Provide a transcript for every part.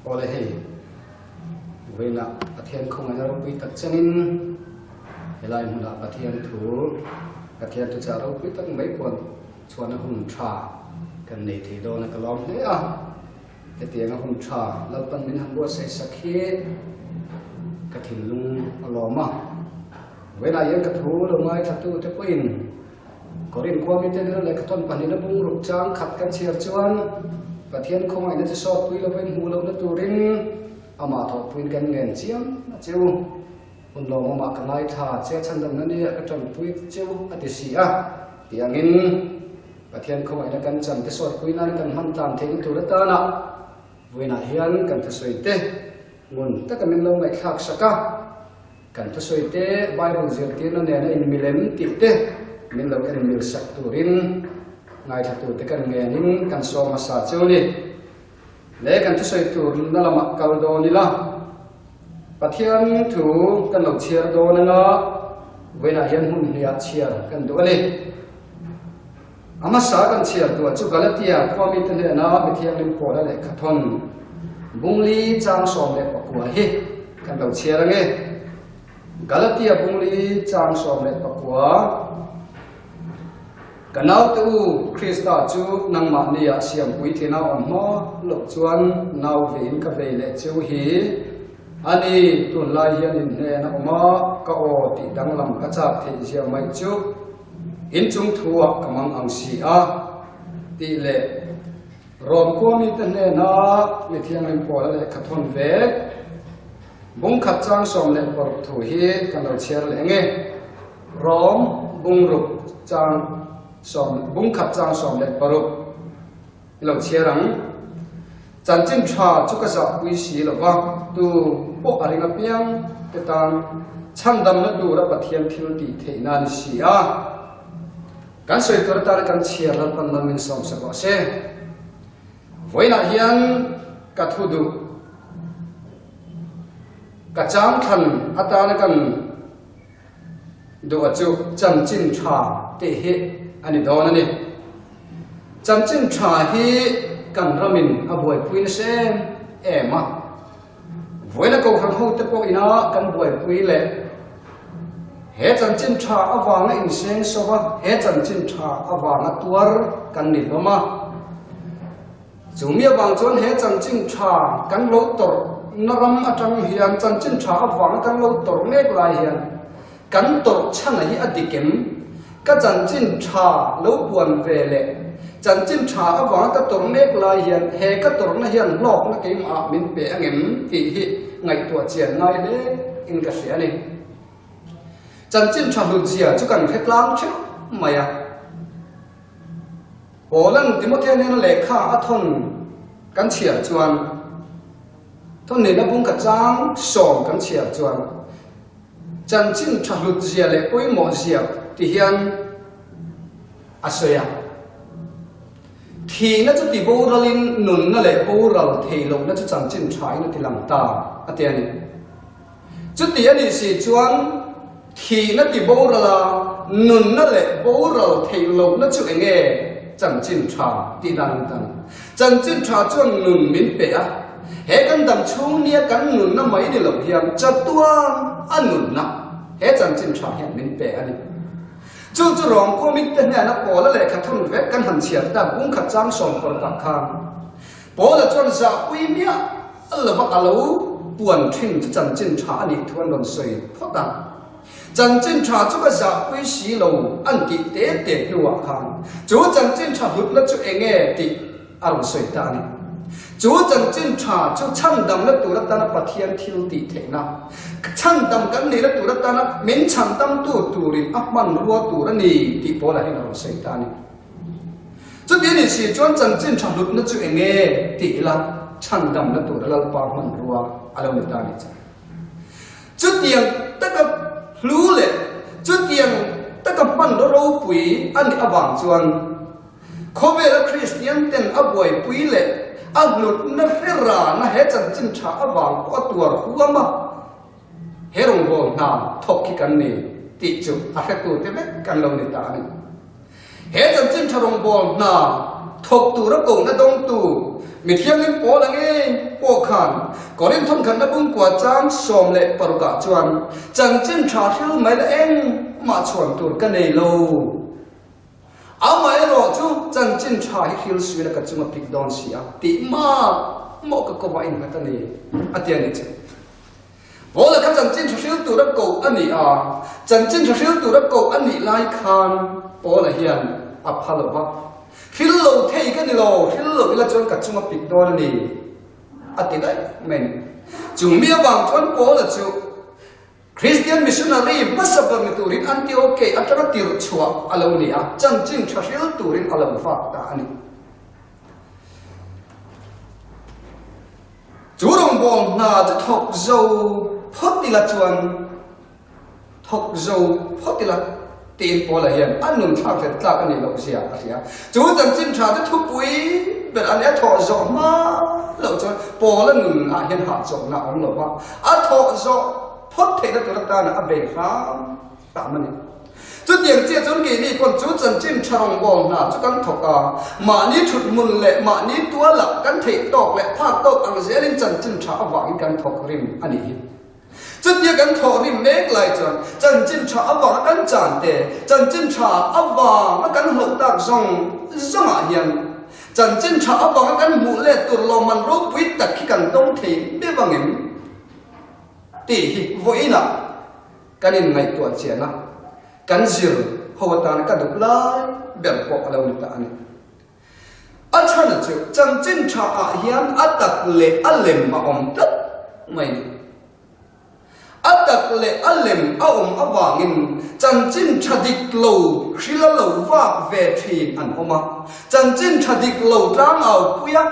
Awle hei, vawiinah Pathian khawngaihna ropui tak changin helai hmunah Pathian thu, Pathian thuchah ropui tak mai puan chhuahna hun tha kan nei thei dawn a ka lawm hle a. Hetianga hun tha Lalpan min han buatsaih sak hi ka thinlung a lawm a. Vawiinah hian ka thu lo ngaithla te pawhin Korin khua mite nena lehkha tawn pahnihna bung ruk chang khat kan chhiar chuan Pathian khawngaihna chi sawt pui lovin hmuh lohna turin amah thawhpuiin kan ngen chiam a che u. Hun lawmawmah ka ngaithla che a chhandamna nia ka tanpui che u a ti si a tih angin Pathian khawngaihna kan chan te sawt pui nan kan hman tlan theihna tur atana vawiinah hian kan thusawi te ngun taka min lo ngaihthlak sak a. Kan thusawi te Bible zirtirna nena inmilem tih te min lo en mil sak turin ngaithla turte kan ngenin kan sawm hmasa cheu ni. Le kan thusawi tur na lamah kal dawn ila, Pathian thu kan lo chhiar dawn anga vawiinah hian hmun hniah chhiar kan duh a ni. A hmasa kan chhiar duah chu Galatia khua mite hnena Mithianghlim Pawla lehkha thawn Bungli chang 19 hi kan lo chhiar ange. Galatia Bungli chang 19, Ka naute u, Krista chu nangmahniah siampui tlina awm hma loh chuan nau veiin ka vei leh cheu hi a ni. Tunlai hian inhnen a awm a, ka aw tih danglam ka chak theih zia mai chu. Inchung thu-ah ka mang ang si a, tih leh Rom khua mite hnena mi thianghlim Paula lehkha thawn vek bungkhat chang 16 thu hi kan lo chhiar leh nge. Rom bungruk chang sawm bungkhat chang 16 i lo chhiar ang. Chanchin tha chu ka zahpui si lo va, tu pawh a ring apiang te tan chhandamna tura Pathian thil tih theihna a ni si a. Kan sawi tur atana kan chhiar Lalpan mal min sawm sak rawh se. Vawiinah hian ka thu duh, ka chang thlan atana kan duh a chu chanchin tha tih hi a ni dawn a ni. Chanchin tha hi kan ramin a buaipui nasa em em a. Vawiina kohhran hote pawh ina kan buaipui leh he chanchin tha avanga inseng sova he chanchin tha avanga tuar kan ni hlawm a. Chumi avang chuan he chanchin tha kan lo tawrh na ram atang hian chanchin tha avanga kan lo tawrh mek lai hian kan tawrh chhana hi a dik em? Ka chanchin tha lo puan ve leh chanchin tha avanga ka tawrh mek lai hian he ka tawrhna hian hlawkna keimah min pe angem tih hi ngaihtuah chian ngai hle in ka hria a ni. Chanchin tha hlut zia chu kan hre tlang theuh mai a. Paula'n Timothea nena lehkha a thawn kan chhiar chuan, thawn nena bung ka chang sawm kan chhiar chuan, chanchin tha hlut zia leh pawimawh zia ti hian a sawi a. Thihna chu ti boralin nunna leh boral thei lohna chu chanchin tha in a ti lang ta a ti a ni. Chuti a nih si chuan thihna ti boral a, nunna leh boral theih lohna chu eng nge chanchin tha tih dan an tan? Chanchin tha chuan nun min pe a, he kan dam chhung nia kan nunna mai ni lo hian chatuan a nunna he chanchin tha hian min pe a ni. Chu chu rawngkuamit te hnena Paula lehkha thun vek kan han chhiar ta bungkhat chang sawm kawr tak khan Paula chuan zahpui miah A lova a lo puan thin chu chanchin tha a nih thu an rawn sawi phawt a. Chanchin tha chu ka zahpui si lo an tih te te hnuah khan chu chanchin tha hlutna chu eng nge tih a rawn sawi ta a ni. Chu chanchin tha chu chhandamna tur atana Pathian thil tih theihna, chhandam kan nihna tur atana min chhandamtu turin a hmanrua tur a ni tih Paula hian a rawn sawi ta a ni. Chuti a nih si chuan chanchin tha hlutna chu eng nge tih ila chhandamna tura Lalpa hmanrua a lo ni ta a ni chu. Chutiang taka hlu leh chutiang taka hmanraw ropui a nih avang chuan khawvela Kristian ten a buaipui leh a hlutna hre rana he chanchin tha avang pawh a tuar huam a, he rawngbâwl hna thawk hi kan ni tih chu a hretute vek kan lo ni ta a ni. He chanchin tha rawngbâwl hna thawk tura kohna dawngtu mithianghlim pawl ang e pawh kha. khan Korinth thawnkhatna bungkua chang 16 ah chuan chanchin tha hril mai la engmah chhuan tur ka nei lo. Amaherawh chu chanchin tha hi hril suila ka chunga pik dawn si a tih mak mawh ka kawmah innghat a ni a ti a ni chu. Paula kha chanchin tha hril tura koh a ni a, chanchin tha hril tura koh a nih lai khan Paula hian a pha lo va, Hril lo thei ka ni lo, hril lo ila chuan ka chunga pik dawn a ni, a ti daih mai a ni. Chung mi avang chuan Paula chu Kristian missionary hmasa ber ni turin Antioke atanga tirh chhuah a lo ni a, chanchin tha hril turin a lo vak ta a ni. Chu rawngbâwl hna chu thawk zo phawt ila chuan thawk zo phawt ila tiin Paula hian a nun thlak hlet tlak a nih loh zia a hria. Chu chanchin tha chu thupui ber a nia thawh zawh hma loh chuan Paula nun ah hian hahchawlhna a awm lo va, a thawh zawh phawt theihna tur atana a bei hram hram a ni. Chutiang chiah chuan keini pawn chu chanchin tha rawngbâwl hna chu kan thawk a, mahni thut hmun leh mahni tualah kan theih tawk leh phak tawk ang zelin chanchin tha avangin kan thawk rim a nih hi. Chutia kan thawh rim mek lai chuan chanchin tha avanga kan chan te, chanchin tha avanga kan hlauh tak zawng zawngah hian chanchin tha avanga kan hmuh let tur lawmman ropui tak hi kan dawng thei meuh ang em tih hi vawiinah Kan inngaihtuah chian a, kan zir ho atana ka duh lai ber pawh a lo ni ta a ni. A chhan chu chanchin tha ah hian a tak leh a lem a awm tlat mai a ni. A tak leh a lem a awm avangin chanchin tha dik lo hrila lo vak ve thin an awm a, chanchin tha dik lo tlangau puia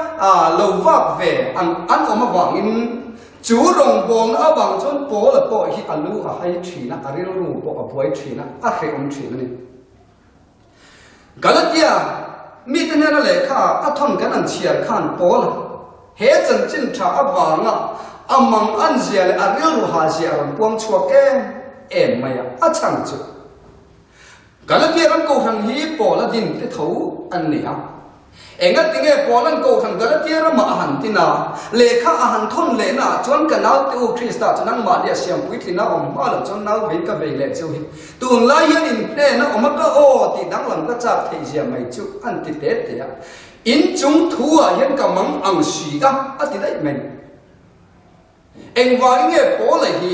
lo vak ve an awm avangin Chu rawngbawlna avang chuan Paula pawh hi a lu a hai thin a, a rilru pawh a buai thin a, a hrehawm thin a ni. Galatia mite hnena lehkha a thawn kan an chhiar khan Paula he chanchin tha avanga a mang an zia leh a rilru ha zia a rawn puang chhuak em em mai a, a chhan chu Galatia ram kohhran hi Paula din te tho an ni a. Engatinge Paula'n kohhran Galatia ramah a han tin a, lehkha a han thawn lehna ah chuan ka naute u Krista chu nangmahni a siam puitlin a awm hma loh chuan nau vei ka vei leh cheu hi tunlai hian in hnena awm a ka aw tih danglam ka chak theih zia mai chu an ti te te a. In chung thu ah hian ka mang ang si a, a ti daih mai. Engvangin nge Paula hi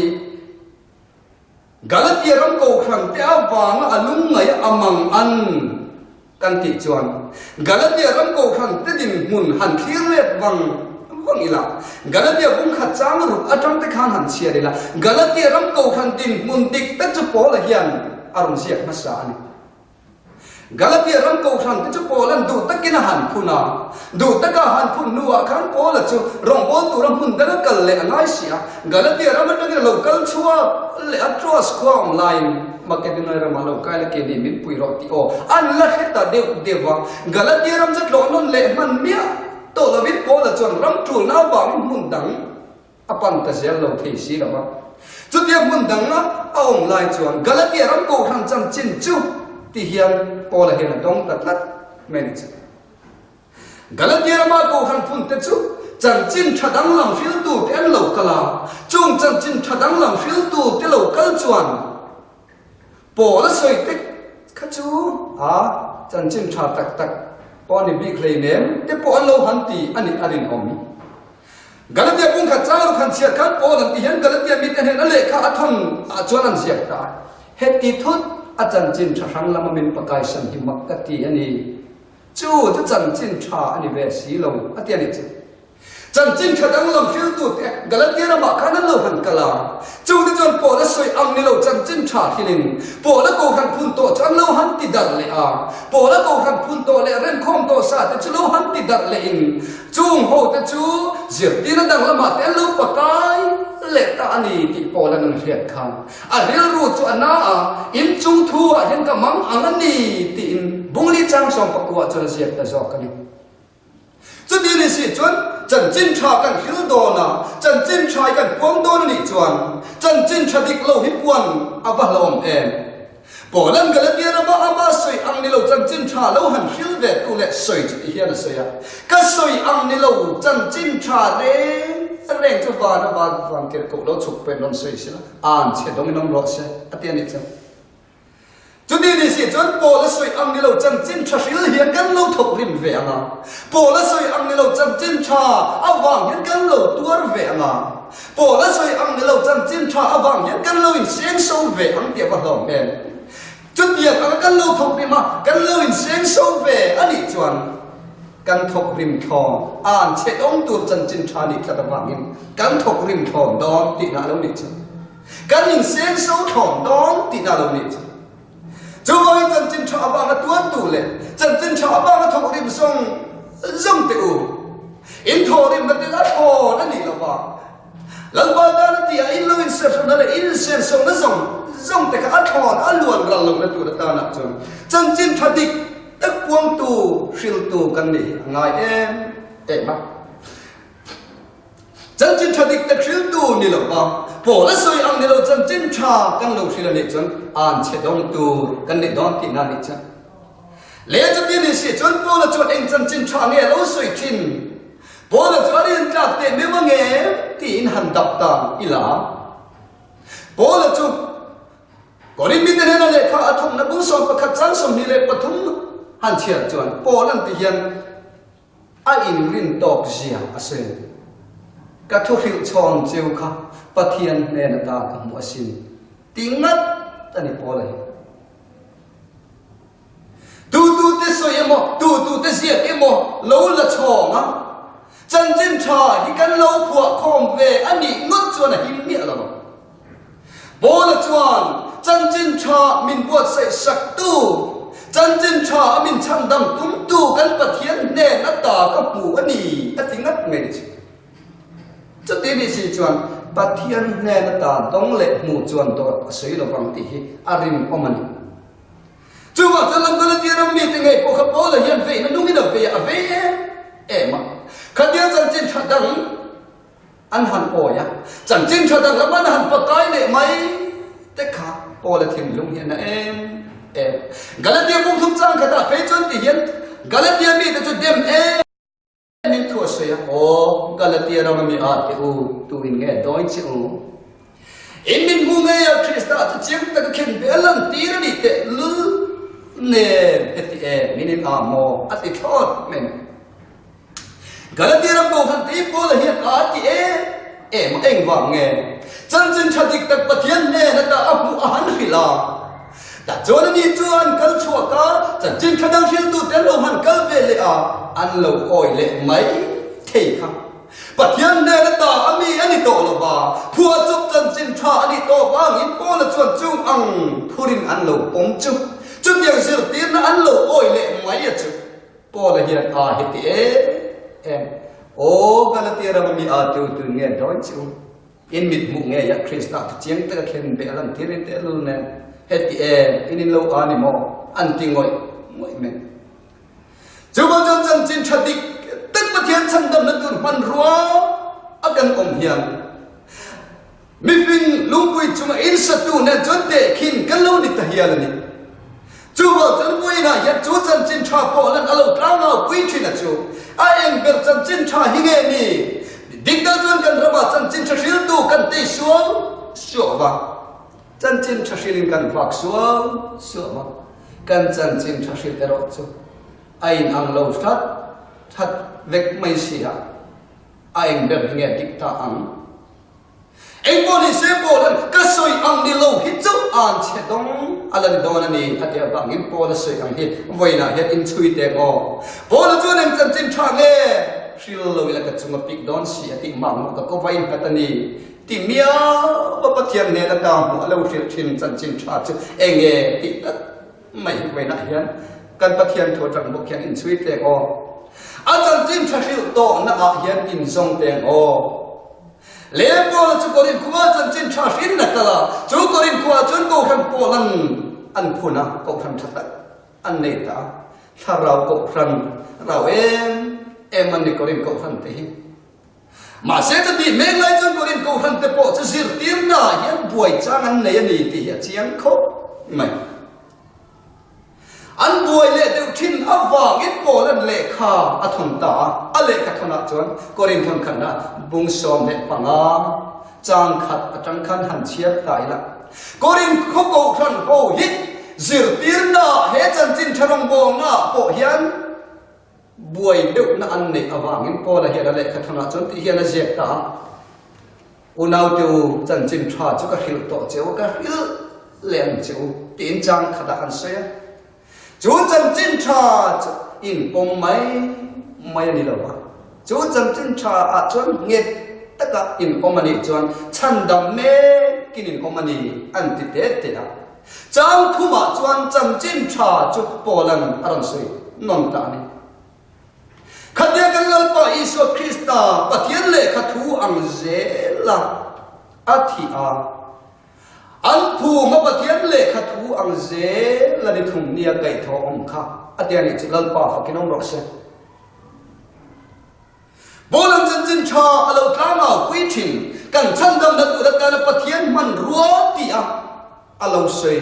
Galatia ram kohhran te avanga a lungngaih a mang an kan tih chuan Galatia ram kohhran te dinhmun han thlir let vang vang ila, Galatia bungkhat chang ruk atang te khan han chhiar ila, Galatia ram kohhran dinhmun dik tak chu Paula hian a rawn ziak hmasa a ni. Galatia ram kohhran te chu Paula'n duh takin a han phun a. Duh taka a han phun hnuah khan Paula chu rawngbâwl tura hmun danga kal leh a ngai si a. Galatia ram atangin a lo kal chhuak leh a, Troas khua awm laiin Makedonia ramah lo kai la ke ni min pui rawh tih aw an la hre ta deuh deuh va. Galatia ram chu tlawh nawn leh hman miah tawh lovin Paula chuan ram ṭulna avangin hmun dang A pan ta zel lo thei si lo va. Chutia hmun dang a a awm lai chuan Galatia ram kohhran chanchin chu ti hian Paula hian a dawng ta tlat mai a ni chu. Galatia rama kohhran phun te chu chanchin tha danglam hriltu te an lo kal a, chung chanchin tha danglam hriltu te lo kal chuan Paul a sawi tek kha chu a chanchin tha tak tak pawh a ni bik hleinem te pawh an lo han ti a nih a rinawm. Galatia pungkhat chang ruk han chhiat khan Paul an ti hian Galatia mite hnen a lehkha a thawn ah chuan an ziak ta a. Heti thut a chanchin tha hrang lama min pakaisan hi mak ka ti a ni. Chu chu chanchin tha a ni ve si lo a ti a nih chu. Chanchin tha danglam hriltute Galatia ramah khan an lo han kal a, chungte chuan Paula sawi ang ni lo chanchin tha hrilin Paula kohhran phun tawh chu an lo han ti darh leh a. Paula kohhran phun tawh leh remkhawm tawh sa te chu lo han ti darh lehin chung hote chu zirtirna dang lamah te an lo pakai leh ta a ni tih Paula'n an hriat khan a rilru chu a na a, inchung thu ah hian ka mang ang a ni tiin Bungli chang sawmpakua chuan a ziak ta zawk a ni. Chuti ni si chuan chanchin tha kan hril dawn a, chanchin tha hi kan puang dawn a nih chuan chanchin tha dik lo hi puan a va hlauhawm em? Paula'n Galatia rama ama sawi ang ni lo chanchin tha lo han hril ve tu leh sawi chu ti hian a sawi a, Ka sawi ang ni lo chanchin tha reng reng chu vana van van tirhkoh lo chhuk pawhin rawn sawi sela, an chhe dawngin awm rawh se, a ti a nih chu. Chuti ni si chuan Paula sawi ang ni lo chanchin tha hril hian kan lo thawk rim ve ang a, Paula sawi ang ni lo chanchin tha avang hian kan lo tuar ve ang a, Paula sawi ang ni lo chanchin tha avang hian kan lo insengso ve ang tih a va hlawm em? Chutiang anga kan lo thawk rim a, kan lo insengso ve a nih chuan kan thawk rim thlawn an chhe awm tur chanchin tha nih tlat avangin kan thawk rim thlawn dawn tihna a lo nih chu. Kan insengso thlawn dawn tihna a lo nih chu. Chuvangin chanchin tha avanga tuartu leh chanchin tha avanga thawk rim zawng zawng teh u. In thawh rimna te a thlawn a nih lova, Lalpa tana tih ah in lo inserhna leh in insensohna zawng zawng te kha a thlawn a luan ral lohna tur atanah chuan chanchin tha dik tak puangtu hriltu kan nih hi a ngai em em a. Chanchin tha dik tak hriltu ni lo va, Paul a sawi ang ni lo chanchin tha kan lo hril a nih chuan an chhe dawng tur kan nih dawn tihna a nih chuan. Leh chuti ni si chuan Paula chuan eng chanchin tha nge a lo sawi thin? Paula chu a rintlak teh meuh ang em tiin han dap ta ila. Paula chu Korin mite hnena lehkha a thawkna bung 11 chang 23 han chhiar chuan Paul an ti hian A inrin tawk zia a sawi. Ka thu hrilh chhawn cheu kha Pathian hnen ata ka hmu asin ti ngat a ni Paula hi. Tu tu te sawi emaw, tu tu te ziak emaw lo la chhawng a, chanchin tha hi kan lo phuah khawm ve a nih ngawt chuan a him miah lo ang. Paula chuan chanchin tha min buatsaih saktu, chanchin tha a min chhandam tumtu kan Pathian hnen ata ka hmu a ni a ti ngat mai chu. Chuti nih si chuan Pathian hnen ata dawng leh hmu chuan dawt a sawi lovang tih hi a rinawm a ni. Chuvang chuan lam Galatia ram mite ngei pawh kha Paula hian veina nungin a vei a, a vei em em a. Khatia chanchin tha dang An han awi a, chanchin tha dang lam an han pakai leh mai te kha Paula thinlung hi a na em em. Galatia bung thum chang khatah phei chuan ti hian Galatia mite chu dem em in thu a sawi a, Aw Galatia rama mi a te u, tu in nge dawi che u? In min hmu ngei a, Krista chu chiang taka khen ve a lan tir a nih teh lul nen heti em min in a maw? A ti thlawt mai. Galatia ram kohhran te Paula hian a ti em em a, engvang nge? Chanchin tha dik tak Pathian hnen ata a hmuh a han hrilh a. Tah chuan ani chu an kal chhuak a, chanchin tha dang hriltu te an lo han kal ve leh a, an lo awi leh mai thei kha. Pathian hnen ata a mi a ni tawh lo va, phuahchawp chanchin tha a nih tawh vangin Paula chuan chung ang phurin an lo pawm chu, chutiang zirtirna an lo awi leh mai a chu. Paula hian a heti em em, Aw Galatia rama mi a tu tun nge dawi che u? In mit hmuh ngei a Krista thu chiang taka khen beh a lan tir in tehlul nen heti em in in lo a ni maw? An ti ngawih ngawih mai. Chuvang chuan chanchin tha dik tak Pathian chhandamna tur hmanrua a kan awm hian Mifing lungpui chunga in satu nen chuan tehkhin kan lo ni ta hial a ni. Chuvang chuan vawiinah hian chu chanchin tha pawh lan a lo tlangau pui thin a chu. A eng ber chanchin tha hi nge ni? Dik deuh chuan kan ramah chanchin tha hriltu kan tei suau suau va, chanchin tha hrilin kan vak suau suau va, kan chanchin tha hrilh erawh chu a inang lo hrat hrat vek mai si a, a eng ber hi nge dik ta ang? Engpawh ni se Paul-a'n ka sawi ang ni lo hi chu an chhe dawng a la ni dawn a ni a tih avangin Paul-a sawi ang hi vawiinah hian inchhui teh maw? Paul-a chuan eng chanchin tha nge? Hril lo ila ka chung a pik dawn si a tih mah maw ka ko va innghat a ni ti miau a Pathian hnen ata hmuh a lo hrilh thin chanchin tha chu eng nge tih tak mai hi vawiinah hian kan Pathian thu atang bawk hian inchhui teh maw? A chanchin tha hrilh tawhna ah hian inzawng teh maw? Le Paula chu Korin khua chanchin tha hrin a kal a, chu Korin khua chuan Kohhran pawl an an phun a, Kohhran tha tak an nei ta a, thlarau Kohhran rau em em an ni Korin Kohhran te hi. Mahse chutih mek lai chuan Korin Kohhran te pawh chu zirtirna ah hian buai chang an nei a ni tih hi a chiang khawp mai. An buai leh deuh thin avangin Paula'n lehkha a thawn ta a, a lehkha thawnah chuan Korin thawn khatna bung 15 chang khat atang khan han chhiar ta ila. Korin khaw kohhran ho hi zirtirnaah he chanchin tha rawngbawlnaah pawh hian buai deuhna an neih avangin Paula hian a lehkha thawnah chuan tih hian a ziak ta a. Unaute u, chanchin tha chu ka hrilh tawh che u, ka hrilh leh ang che u, tiin chang khatah an sawi a. Chu chanchin tha chu inpawm mai mai a ni lo va, chu chanchin tha ah chuan nghet taka inpawm a nih chuan chhandam mekin inawm a ni an ti te te a. Chang thumah chuan chanchin tha chu Paula'n a rawn sawi nawn ta a ni. Khatia kan Lalpa Isua Krista Pathian lehkha thu ang zela a thih a, an phum a Pathian lehkha thu ang zela ni thum nia kaihthawh awm kha a ti a nih chu Lalpa fakin awm rawh se. Paula'n chanchin tha a lo tlangau pui thin, kan chhandamna tur atana Pathian hmanrua tih a a lo sawi.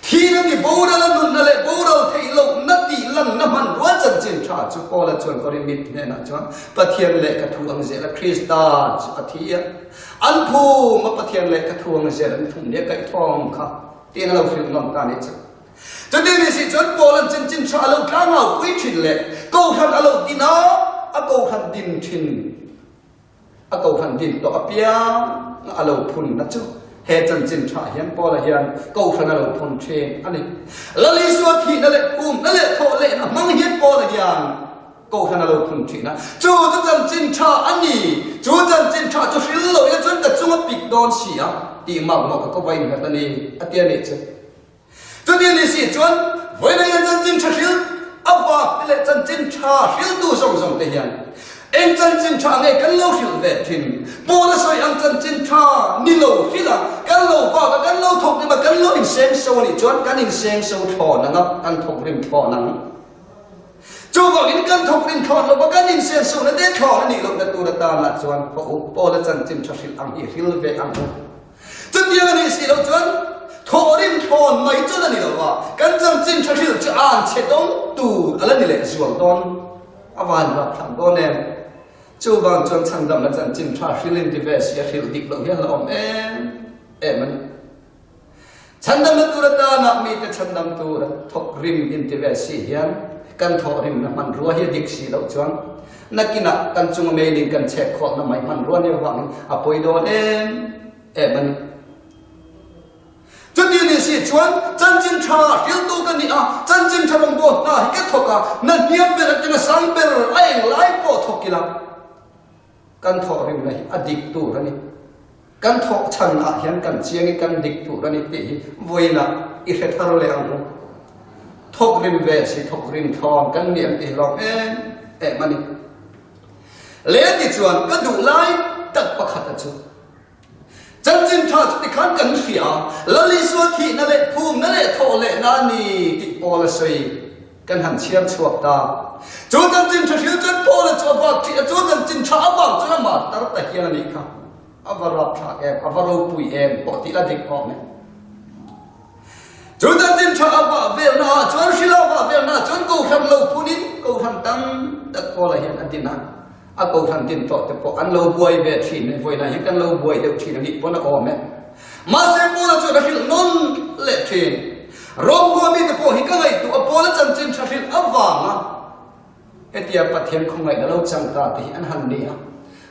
Thihna ni boral a nunna leh boral theih lohna tih lanna hmanrua chanchin tha chu Paula chuan Korin mite hnenah chuan Pathian lehkha thu ang zela Krista chu a thi a, an phum a Pathian lehkha thu ang zel an thum nia kaihthawng kha tiin a lo hrilh ngam ta a nih chu. Chuti ni si chuan Paula'n chanchin tha a lo tlangau pui thin leh Kohhran a lo din a, a Kohhran din thin. A kohhran din tawh apiang a lo phunna chu he chanchin tha hian Paula hian kohhran a lo phun thin a ni. Lal Isua thihna leh pumna leh thawh lehna hmang hian Paula hian kohhran a lo phun thin a. Chu chu chanchin tha a ni. Chu chanchin tha chu hril loh ila chuan ka chung a pik dawn si a tih mak mawk a ka va innghat a ni a ti a nih chu. Chuti ni si chuan vawiin hian chanchin tha hril a vak te leh chanchin tha hriltu zawng zawng te hian eng chanchin tha nge kan lo hrilh ve thin? Paula sawi ang chanchin tha ni lo hrilh a, kan lo vak a, kan lo thawk rim a, kan lo inseng so a nih chuan kan inseng so thlawn ang a, kan thawk rim thlawn ang. Chuvangin kan thawk rim thlawn lo va, kan inseng so na te thlawn a nih lohna tur atana chuan haw u, Paula chanchin tha hrilh ang hi hril ve ang u. Chutiang a nih si loh chuan thawhrim thlawn mai chuan a ni lo va, kan chanchin tha hrilh chu an chhe dawn tur a la ni leh zual dawn a van rapthlak dawn em? Chuvang chuan chhandamna chanchin tha hrilh in ti ve si a hrilh dik loh hian la awm em em a ni. Chhandamna tur atana mite chhandam tur thawkrim in ti ve si hian kan thawhrimna hmanrua hi a dik si loh chuan Nakinah kan chunga meiling kan chhek khawlhna mai hmanrua nia vangin a pawi dawn em em a ni. Chuti ni si chuan chanchin tha hriltu ka ni a, chanchin tha rawngbâwl hna hi ka thawk a, na hniam ber atanga sang ber a englai pawh thawk ila kan thawhrimna hi a dik tur a ni. Kan thawh chhan ah hian kan chiang i kan dik tur a ni tih hi vawiinah i hre thar leh ang u. Thawk rim ve si thawk rim thlawn kan ni ang tih hi lawm em em a ni. Le ti chuan ka duh lai tak pakhat a chu. Chanchin tha chu tikhan kan hria a, Lal Isua thihna leh phumna leh thawh lehna a ni tih Paul a sawi kan han chhiar chhuak ta. Chu chanchin tha hril chuan Paul a chu a vak ṭhin a, chu chanchin tha avang chuan amah tar ta hial a nih kha. A va rapthlak em, a va ropui em pawh tih la dik awm e. Chu chanchin tha a vah velna ah chuan hrila vah velna ah chuan kohhran lo phunin kohhran tam tak Paula hian a din a, a kohhran din tawh te pawh an lo buai ve thin e, vawiinah hian kan lo buai deuh thin a nih pawn a awm e. Mahse Paula chuan a hrilh nawn leh thin. Rom khua mite pawh hi ka ngaihtuah a Paula chanchin tha hrilh avanga Hetia Pathian khawngaihna lo chang ta te hi an han ni a.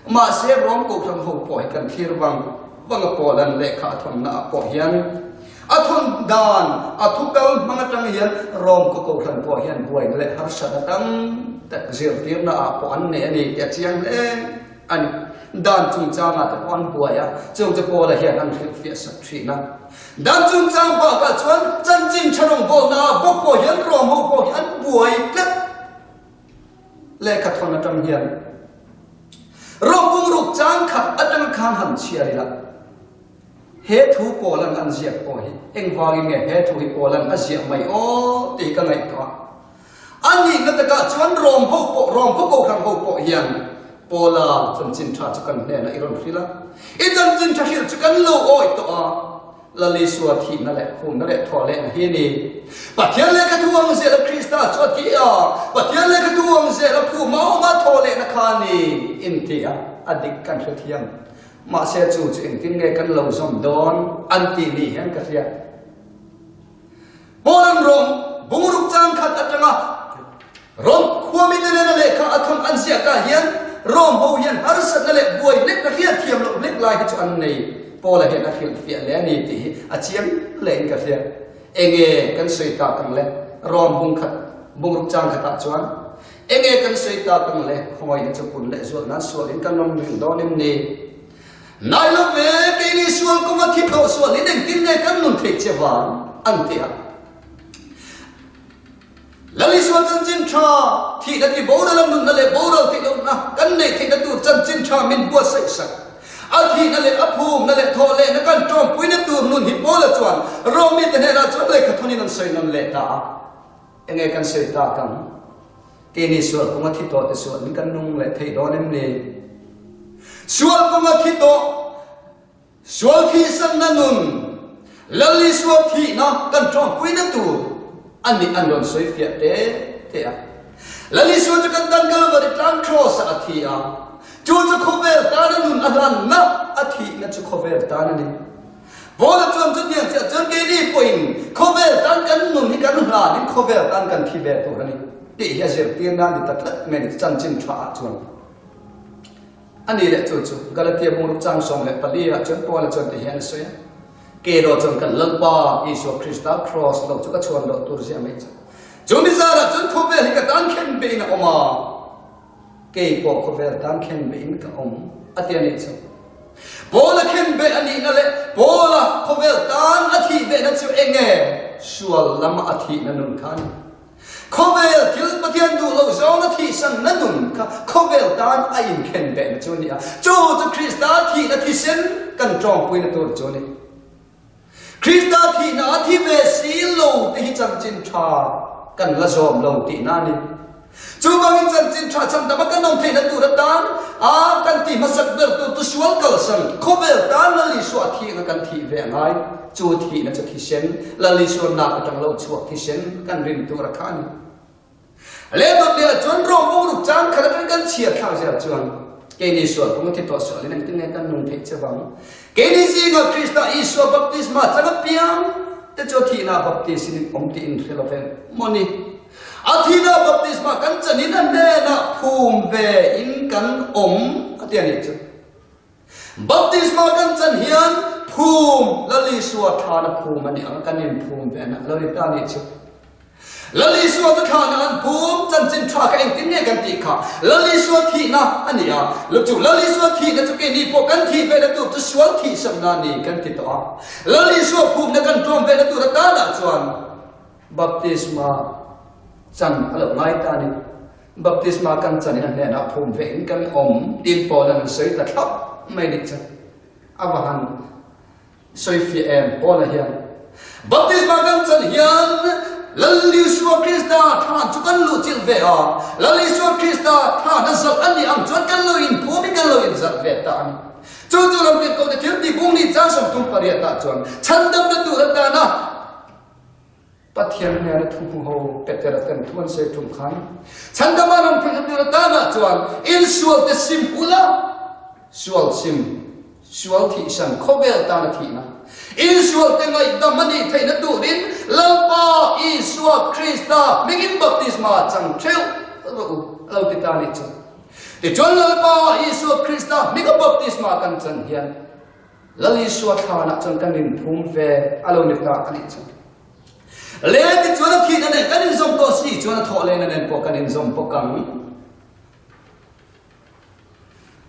Mahse Rom Kohhran ho pawh hi kan thlir vang vang a Paula'n lehkha a thawnna ah pawh hian a thawn dan a thu kal hmang atang hian Rom khaw Kohhran pawh hian buaina leh harsatna tam tak zirtirna ah pawh an nei a ni tih a chiang hle a ni. Dan chungchangah te pawh an buai a, chung chu Paula hian an hrilhfiah sak thin a. Dan chungchang bakah chuan chanchin tha rawngbawlna ah bawk pawh hian Rom ho pawh hi an buai tlat. Lehkha thawn atang hian Rom bungruk chang khat atang khan han chhiar ila he thu Paula'n an ziak pawh hi engvangin nge he thu hi Paula'n a ziah mai aw tih hi ka ngaihtuah a. A nihna takah chuan Rom ho pawh, Rom khaw Kohhran ho pawh hian Paula chanchin tha chu kan hnenah i rawn hrilh a, i chanchin tha hrilh chu kan lo awih tawh a. Lal Isua thihna leh phumna leh thawhlehna hi a ni. Pathian lehkha thu ang zela Krista chu a thi a, Pathian lehkha thu ang zela phuma awma thawhlehna kha a ni inti a, a dik kan hrethiam. Mahse chu chu engtin nge kan lo zawm dawn an tih ni hian ka hria. Poland rawng bungruk chang khat atanga Rom khuamite nena lehkha a thawn an ziakah hian Rom ho hian harsatna leh buai hlek a hriatthiam loh hlek lai hi chu an nei. Paula hian a hrilhfiah hle a ni tih hi a chiang hlein ka hria. Enge kan sawi tak ang le? Rom bung khat bungruk chang khatah chuan enge kan sawi tak ang le? Khawngaihna chu pun leh zual nan sualin kan awm reng dawn em ni? Nai lo ve, keini sual kawnga thi tawh sualin engtin nge kan nun theih che vang? an ti a. Lal Isua chanchin tha, thihna ti boral a nunna leh boral theih lohna kan neih theihna tur chanchin tha min buatsaih sak. A thihna leh a phumna leh thawh lehna kan tawmpuina tur nun hi Paula chuan Rom mite hnenah chuan lehkha thawnin an sawi nawn leh ta a. Enge kan sawi tak ang? Keini sual kawnga thi tawh te sualin kan nung leh thei dawn em ni? Sual kawnga thi tawh, sual thihsanna nun, Lal Isua thihna kan tawngpuina tur a nih an rawn sawi fiah te te a. Lal Isua chu kan tan Kalvari tlang Kraws ah a thi a, chu chu khawvel tana nun a hlanna a thihna chu khawvel tan a ni. Paula chuan chutiang chiah chuan keini pawhin khawvel tan kan nun hi kan hlanin khawvel tan kan thi ve tur a ni tih hi a zirtir nan ni ta tlat mai a ni chanchin tha ah chuan. A ni leh chu chu Galatia bungruk chang 14 ah chuan Paula chuan ti hian a sawi a, Keilo chuan kan Lalpa Isua Krista Kraws lo chu ka chhuan loh tur ziah mai chu. Chu mi zarah chuan khawvel hi ka tan khen bein a awm a. Kei pawh khawvel tan khen beh in ka awm a ti a nih chu. Paula khen beh a nihna leh Paula khawvel tan a thih behna chu eng nge? Sual lama a thihna nun kha a ni. Khawvel thil Pathian duh loh zawng a thihsanna nun kha khawvel tan a inkhen behna chu a ni a. Chu chu Krista thihna thisen kan tawngpuina tur chu a ni. Krista thihna a thi ve si lo te hi chanchin tha kan la zawm lo tihna a ni. Chuvangin chanchin tha chhandama kan awm theihna tur atan a kan tih hmasak ber tur chu sual kalsan khawvel tan Lal Isua thihna kan thih ve a ngai. Chu thihna chu thisen, Lal Isua nak atang lo chhuak thisen kan rin tur a kha a ni. Leh dawt leh ah chuan Rom bungruk chang khat atang kan chhiar thlak zel chuan keini sual kawng a thi tawh sualin engtin nge kan nung theih che vang? Keini zingah Krista Isua baptisma chang apiang te chu a thihna baptis in awm tih in hre lo veng maw ni? A thihna baptisma kan chanin a hnenah phum ve in kan awm a ti a nih chu. Baptisma kan chan hian phum Lal Isua thlana phum a ni ang, kan inphum ve na lo ni ta nih chu. Lal Isua chu thlana an phum chanchin tha kha engtin nge kan tih kha? Lal Isua thihna a ni a, chu Lal Isua thihna chu keini pawh kan thih ve na tur chu sual thihsamna a ni kan ti tawh a. Lal Isua phumna kan tlawm ve na tur atanah chuan Baptisma chan a lo ngai ta a ni. Baptisma kan chan in a hnenah phum ve in kan awm tiin Paul an sawi ta thlap mai nih chu a va han sawi fiah em Paul a hian Baptisma kan chan hian Lal Isua Krista thlan chu kan luh chilh ve a, Lal Isua Krista thlan a zalh a nih ang chuan kan lo in phum in kan lo in zalh ve ta a ni. Chu chu ramtirhkohte thil tih bung nih chang 38 ah chuan chhandamna tur atana Pathian hnena thu hmu ho Petera ten thu an sawi tum khan chhandama ram theihna tur atanah chuan in sual te sim ula, sual sim, sual thihsan, khawvel tana thihna, in sual te ngaihdam a nih theihna turin Lalpa Isua Krista hmingin baptisma chang theuh rawh u a lo ti ta a nih chu. Tichuan Lalpa Isua Krista hminga baptisma kan chan hian Lal Isua thlanah chuan kan inphum ve a lo ni ta a nih chu. Le tichuan a thihna nen kan inzawm tawh si chuan a thawh lehna nen pawh kan inzawm bawk ang.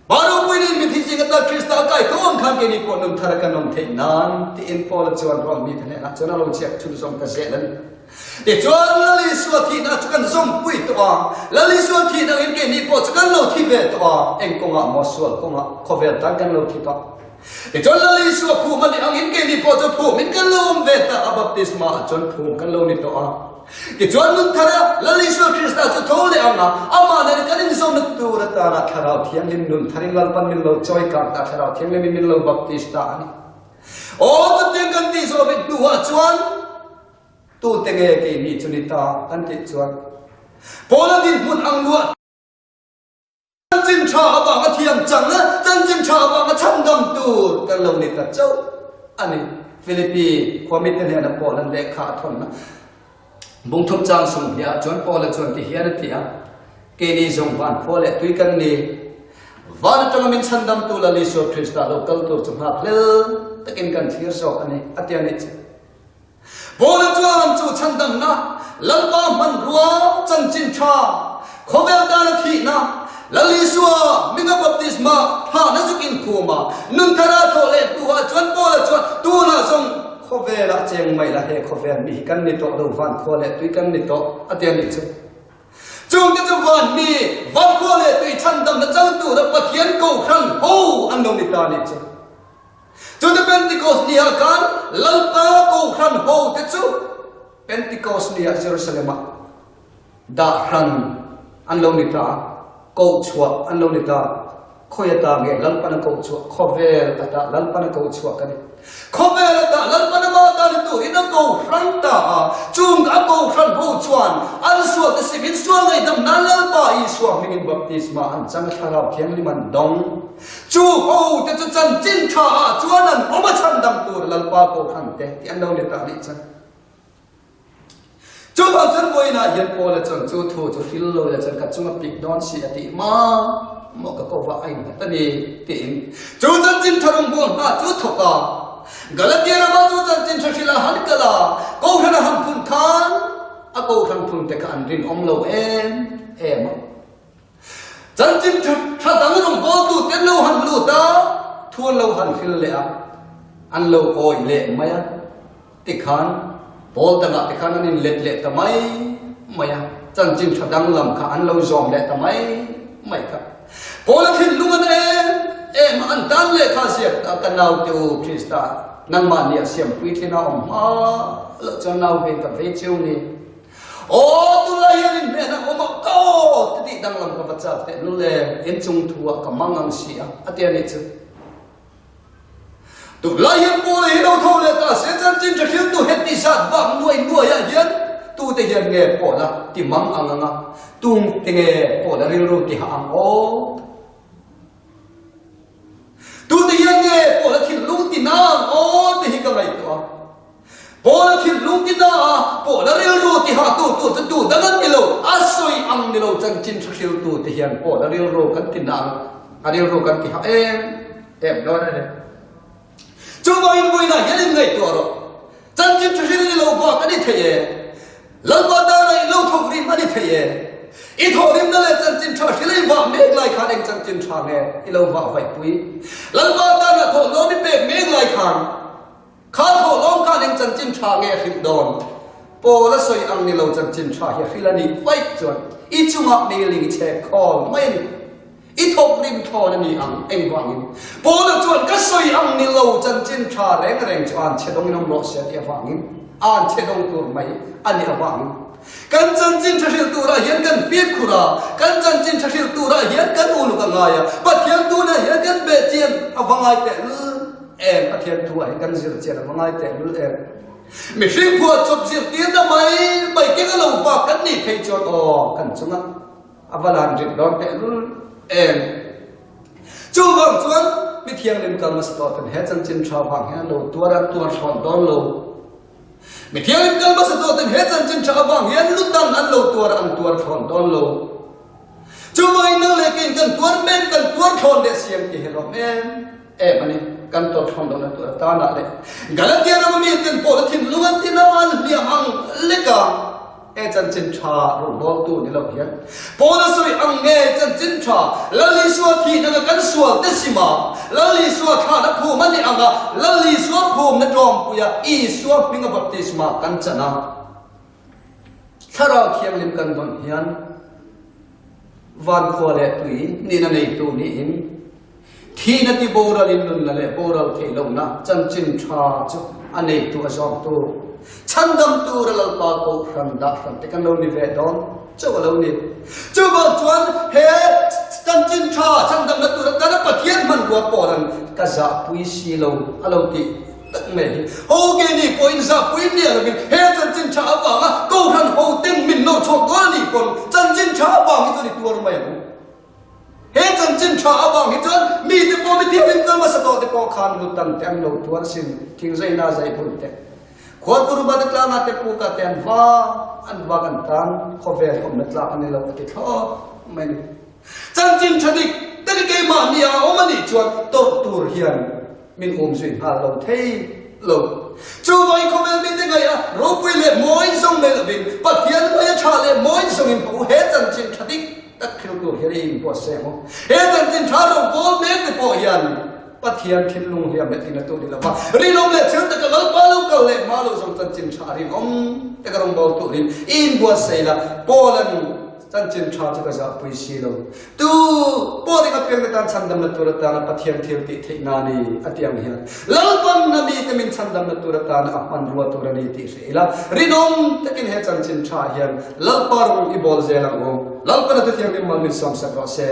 Baropuinin mithi zing ata Krista a kai tho ang khan keini pawh nun thar a kan awm theih nan tiin Paula chuan Rom mite hnenah chuan a lo ziak chhunzawm ta zel a ni. Tichuan Lal Isua thihna chu kan zawmpui tawh a, Lal Isua thihna angin keini pawh chu kan lo thi ve tawh a, eng kawngah maw sual kawngah khawvel tan kan lo thi tawh. Tichuan Lal Isua phum a nih angin keini pawh chu phumin kan lo awm ve ta a, baptisma ah chuan phum kan lo ni tawh a. Tichuan nun thara Lal Isua Krista chu tho leh ang a, amah nen kan inzawmna tur atana Thlarau Thianghlim nun tharin Lalpan min lo chawi kang ta, Thlarau Thianghlimin min lo baptista a ni. Aw, chutiang kan tih zawh vek hnuah chuan tute nge keini chu ni ta kan tih chuan Paula dinhmun ang luah Chanchin tha avanga thiam chang, chanchin tha avanga chhandam tur kan lo ni ta chauh a ni. Philippi khuamite hnena Paula'n lehkha a thawnna bungthum chang sum hniah chuan Paula chuan ti hian a ti a, Keini zawng van khua leh tui kan ni. Van atanga min chhandamtu Lal Isua Krista lo kal tur chu nghak hlel takin kan thlir zawk a ni, a ti a nih chu. Paula chuan chu chhandamna, Lalpa hmanrua chanchin tha, khawvel tana thihna, Lal Isua hminga baptisma thahna zuk inkhum a, nun thara thawh leh hnuah chuan Paula chuan tunah zawng khawvelah cheng mai la he khawvel mi hi kan ni tawh lo, van khua leh tui kan ni tawh a ti a nih chu. Chungte chu van mi, van khua leh tui chhandamna chang tura Pathian kohhran ho an lo ni ta a nih chu. Chute Pentikos ni ah khan Lalpa kohhran ho te chu Pentikos ni ah Jerusalem ah dah hran an lo ni ta a, koh chhuah an lo ni ta. Khawi ata nge Lalpan a koh chhuah? Khawvel ata Lalpan a koh chhuah ka ni. Khawvel ata Lalpan ama ta ni turin a kohhran ta a, chung a kohhran ho chuan an sual te sim in sual ngaihdam nan Lalpa Isua hmingin baptisma an chang a, Thlarau Thianghlim an dawng. Chu ho te chu chanchin tha ah chuan an awm a chhandam tur Lalpa kohhran te tih an lo ni ta nih chuan. Chuvang chuan vawiinah hian Paula chuan chu thu chu hril lo ila chuan ka chung a pik dawn si a tih ma maw ka ko va a innghat a ni tiin chu chanchin tha rawngbawl hna chu thawk a. Galatia rama chu chanchin tha hril a han kal a, kohhran a han phun khan a kohhran phun te kha an rinawm lo em em a. Chanchin tha tha dang rawngbawltu te an lo han lut a, thu an lo han hril leh a, an lo awih leh mai a. Tikhan pawl dangah te khan an inlet leh ta mai mai a, chanchin tha danglam kha an lo zawm leh ta mai mai kha. Paula thinlung an em em a, an tan lehkha ziak ta, Ka naute u Krista, nangmah nia siampui thlina awm hma loh chuan nau vein ka vei cheu ni. Aw, tunlai hian in hnenah awm a, ka aw ti tih danglam ka va chak teh lul e, in chung thu ah ka mang ang si a, a ti a nih chu. Tunlai hian Paula hi lo tho leh ta se, chanchin tha hriltu heti zat vak nuai nuai ah hian tute hian nge Paula ti mang ang ang a, tung te nge Paula rilru ti hah ang aw? Tute hian nge Paula thinlung ti na ang aw ti hi ka ngaihtuah a. Paula thinlung ti na a, Paula rilru ti hah tu tur chu tu dang an ni lo, a sawi ang ni lo chanchin tha hriltu te hian Paula rilru kan ti na ang, a rilru kan ti hah em em dawn a ni. Chuvangin vawiinah hian in ngaihtuah rawh. Chanchin tha hril ni lo vak a ni thei e. Lalpa tana i lo thawk rim a ni thei e. I thawhrimna leh chanchin tha hril i vah mek lai khan eng chanchin tha nge i lo vah vaihpui? Lalpa tana thawhlawm i pek mek lai khan Kha thawhlawm khan eng chanchin tha nge a hrilh dawn? Paul a sawi ang ni lo chanchin tha hi a hrilh a nih vaih chuan i chungah meiling i chhek khawl mai a ni. I thawk rim thlawn a ni ang engvangin? Paul-a chuan ka sawi ang ni lo chanchin tha reng reng chu an chhe dawngin awm rawh se a tih avangin an chhe dawng tur mai a nih avangin kan chanchin tha hrilh turah hian kan fimkhur a, kan chanchin tha hrilh turah hian kan uluk a ngai a, Pathian tunah hian kan behchian a va ngai tehlul. Em Pathian thu ah hian kan zir chian a va ngai teh lul em. Mihring phuah chawp zirtirna mai mai keng a lo vak kan nih phei chuan aw kan chunga a va lan rit dawn teh lul em. Chuvang chuan mi thianghlim kal hmasa tawh ten he chanchin tha vang hian an lo tuar a, an tuar thlawn dawn lo. Mi thianghlim kal hmasa tawh ten he chanchin tha avang hian lu dang an lo tuar a, an tuar thlawn dawn lo. Chuvangin nang leh keiin kan tuar mek, kan tuar thlawn leh siam tih hi lawm em em a ni. Kan tuar thlawn lohna tur atanah leh Galatia rama miten Paula thinlung an tina an hliam ang lek a, he chanchin tha ruhbawltu ni lo hian Paula sawi ang nge chanchin tha Lal Isua thihna kan sual te sim a, Lal Isua thlahna phum a ni ang a, Lal Isua phumna tlawmpuia Isua hminga baptisma kan chan a. Thlarau Thianghlim kan dawn hian van khua leh tui nihna neitu niin thihna ti boralin nunna leh boral theih lohna chanchin tha chu a neitu a zawngtu chhandam tura Lalpa kohhran dah hran te kan lo ni ve dawn chauh a lo ni. Chuvang chuan he chanchin tha chhandamna tura tana Pathian hmanrua pawh an ka zahpui si lo a lo tih. tak mai hi. Ho keini pawhin zahpui miah lovin he chanchin tha avanga Kohhran hoten min nawr chhuak dawn a nih pawn chanchin tha avang hi chuan i tuar mai ang. He chanchin tha avang hi chuan mite pawh mi thianghlim kal hmasa tawh te pawh khan lutan te an lo tuar sin, thingzaina zai hmun te, Khualkuruma te tlangah te puka te an va, an vak an tan, khawvel hi awmna tlak a ni lo a ti thlawt mai a ni. Chanchin tha dik tak i keimahni a awm a nih chuan tawrh tur hian min umzui nghal lo thei lo. Chuvangin khawvel mite ngaih a ropui leh mawi zawng mai lovin Pathian ngaih a tha leh mawi zawngin hmu he chanchin tha dik tak thil tur hian i inbuatsaih ang u. He chanchin tha rawngbâwl mêkte pawh hian Pathian thinlung hliam leh tina tu ni lova rinawm leh thil taka Lalpa lo kal leh hma lo zawng chanchin tha rinawm taka rawngbâwl turin i inbuatsaih la. Paul-a'n chanchin tha chu ka zahpui si lo. Tu pawh ring apiangte tan chhandamna tur atana Pathian thil tih theih na ni a ti ang hian Lalpanna mite min chhandamna tur atana a hmanrua tur a ni tih hre ila rinawm takin he chanchin tha hian Lalpa rawng i bawl zel ang u. Lalpana Thuthianghlim mal min sawmsak rawh se.